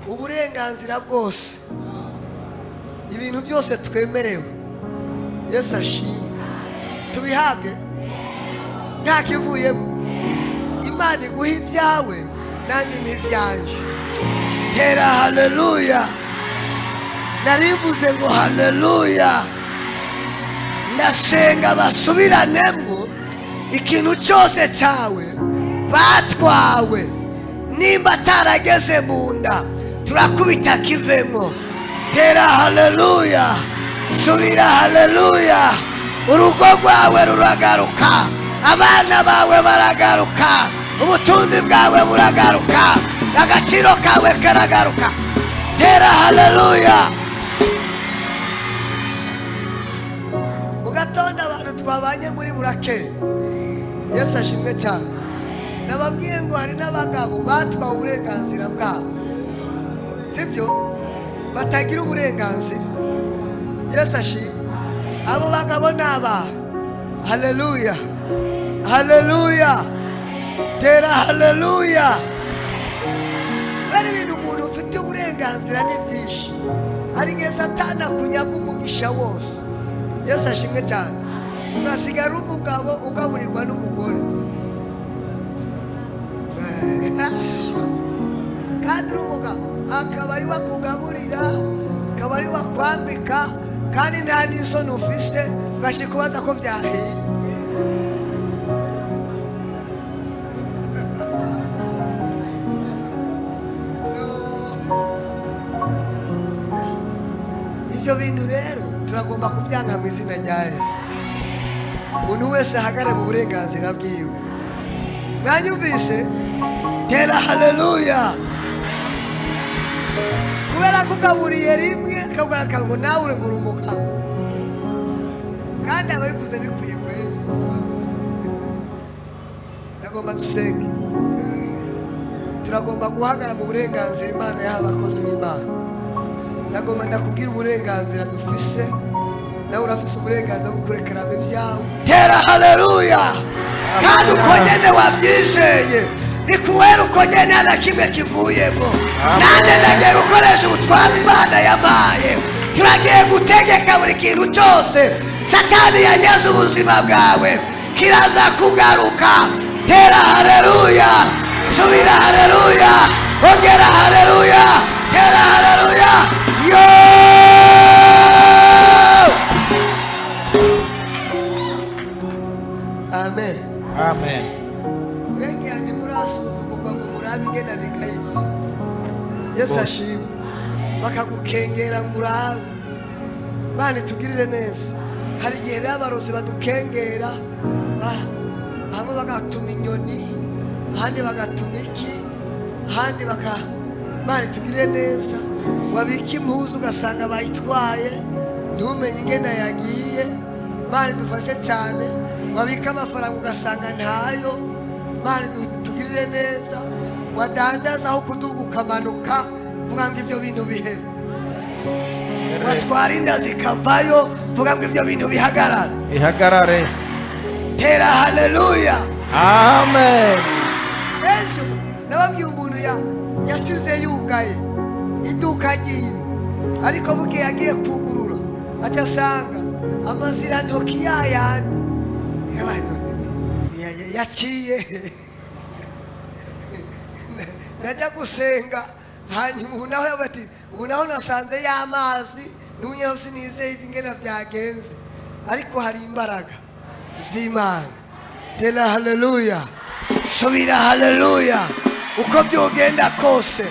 Uburenganzira bwose, ibintu byose twemerewe, Yesu ashimwe, tubihabwe nta kivuyemo. Imana iguha ibyawe, nanjye impa ibyanjye. Tera haleluya! Narivuze ngo haleluya. Ndasenga basubiranemo ikintu cyose cyawe batwawe. Nimba atarageze mu nda, turakubita kivemo. Tera haleluya! Subira haleluya! Urugo rwawe ruragaruka, abana bawe baragaruka, ubutunzi bwawe buragaruka, agaciro kawe karagaruka. Tera haleluya! Mu gatondo abantu twabanye muri burake, Yesu ashimwe cyane. Nababwiye ngo hari n'abagabo batwawe uburenganzira bwabo, sibyo? Batagira uburenganzira. Yesu ashimwe. Abo bagabo ni aba. Haleluya, haleluya! Tera haleluya! Kubera ibintu umuntu ufite uburenganzira ni byinshi, hari igihe Satani akunyaga umugisha wose. Yesu ashimwe cyane. Ugasigara umugabo ugaburirwa n'umugore, kandi uri umugabo, akaba ari we akugaburira, akaba ari we akwambika, kandi nta n'isoni ufise ugashyika ubaza ko byahiye. Ibyo bintu rero turagomba kubyanga mu izina rya Yesu. Umuntu wese ahagarare mu burenganzira bwiwe. Mwanyumvise? Tera haleluya! Kubera ko ugaburiye rimwe akagura ngo nawe urengura umugabo, kandi ababivuze bikwiye kwera. Ndagomba dusenge. Turagomba guhagarara mu burenganzira Imana yaha abakozi b'Imana. Ndagomba ndakubwira uburenganzira dufise. Nawe urafise uburenganzira bwo kurekeramo ibyawe. Tera haleluya! Kandi uko nyene wabyizeye ni kuwera uko nyene, nta na kimwe kivuyemo. Nanjye ndagiye gukoresha ubutware Imana yampaye. Turagiye gutegeka buri kintu cyose Satani yanyaze ubuzima bwawe, kiraza kugaruka. Tera haleluya! Subira haleluya! Ongera haleluya! Tera haleluya! Yo, amen. Amen. Mwegera ntimurasuzugurwa ngo murabe ingena bigayitse. Yesu ashimwe. Bakagukengera ngo urabe. Bana tugirire neza. Hari igihe rero abarozi badukengera, hamwe bagatuma inyoni, ahandi bagatuma iki, ahandi baka. Bana tugirire neza. Wabika impuzu ugasanga bayitwaye, ntumenye ingena yagiye. Mana dufashe cyane. Wabika amafaranga ugasanga ntayo. Mana tugirire neza. Wadandaza aho kuduga ukamanuka. Vuga ngo ibyo bintu bihere. Watwara inda zikavayo. Vuga ngo ibyo bintu bihagarare. Ihagarare. Tera haleluya! Amen. Ejo nababwiye umuntu yasize yugaye iduka agiye, ariko bukeye agiye kugurura aca asanga amazirantoki yayandi. Yabaye none, yaciye. Najya gusenga, hanyuma ubu naho bati ubu naho nasanze y'amazi n'umunyarusi, nizeye ingena byagenze, ariko hari imbaraga z'Imana. Tera haleluya! Subira haleluya! Uko byogenda kose,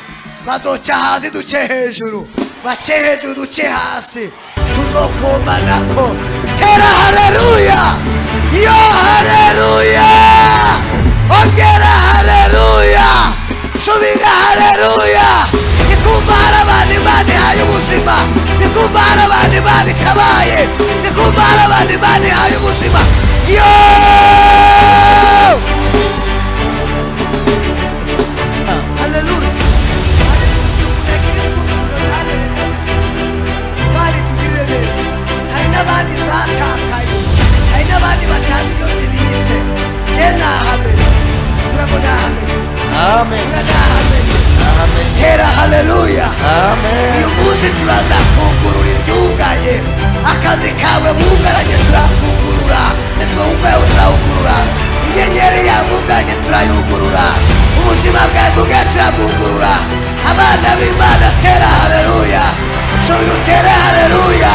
badoca hasi duce hejuru, bace hejuru duce hasi, tuzokomanako. Tera haleluya! Yo, haleluya! Ongera haleluya! Subira haleluya! Nikumva hari abantu Imana ihaye ubuzima. Nikumva hari abantu Imana itabaye. Nikumva hari abantu Imana ihaye ubuzima. Yo, haleluya! Bari tugirire neza. Hari n'abandi zatakaye, hari n'abandi batazi iyo zibitse. Je nahamenye. Vuga ngo nahamenye. Amen. Vuga nahamenye. Amen. Tera haleluya! Amen. Uyu munsi turaza kugurura ibyugaye. Akazi kawe bugaranye turakugurura, bugaye turawugurura, inyenyeri yabuganye turayugurura, ubuzima bwawe bwugaye turabwugurura. Abana b'Imana, tera haleluya, subira utere haleluya.